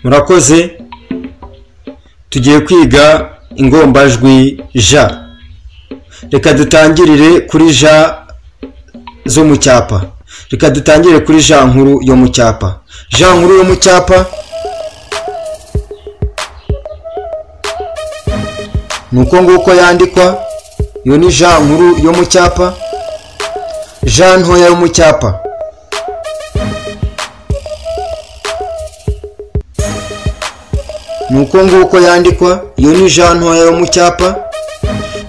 Murakoze. Tugiye kwiga ingombajwi J. Reka dutangirire kuri J zo mu cyapa. Reka dutangire kuri J nkuru yo mu cyapa. J nkuru yo mu cyapa nuko nguko yandikwa. Iyo ni J nkuru yo mu cyapa. J ntoya yo mu cyapa nuko nguko yandikwa. Iyo ni J ntoya yo mu cyapa.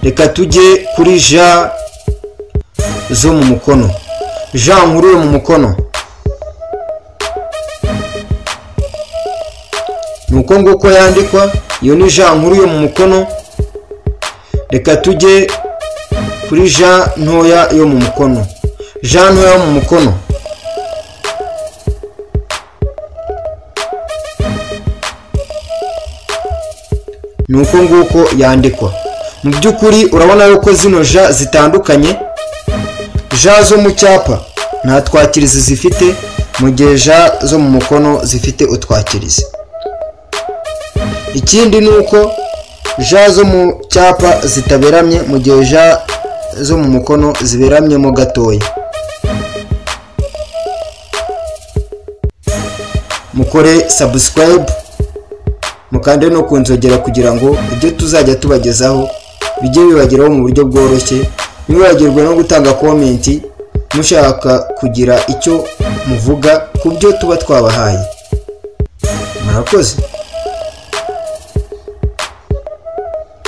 Reka tujye kuri J zo mu mukono. J nkuru yo mu mukono nuko nguko yandikwa. Iyo ni J nkuru yo mu mukono. Reka tujye kuri J ntoya yo mu mukono. J ntoya yo mu mukono nuko nguko yandikwa. Mu by'ukuri urabona yuko zino J zitandukanye. J zo mu cyapa nta twakirizi zifite, mu gihe J zo mu mukono zifite utwakirizi. Ikindi nuko J zo mu cyapa zitaberamye, mu gihe J zo mu mukono ziberamye mo gatoya. Mukore subscribe, mukande no kunzogera kugira ngo ibyo tuzajya tubagezaho bijye bibageraho mu buryo bworoshye. Ntiwibagirwe no gutanga comment mushaka kugira icyo muvuga ku byo tuba twabahaye. Murakoze.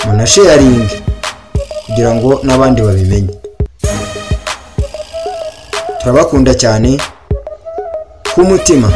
Munasharinge kugira ngo n'abandi babimenye. Turabakunda cyane ku mutima.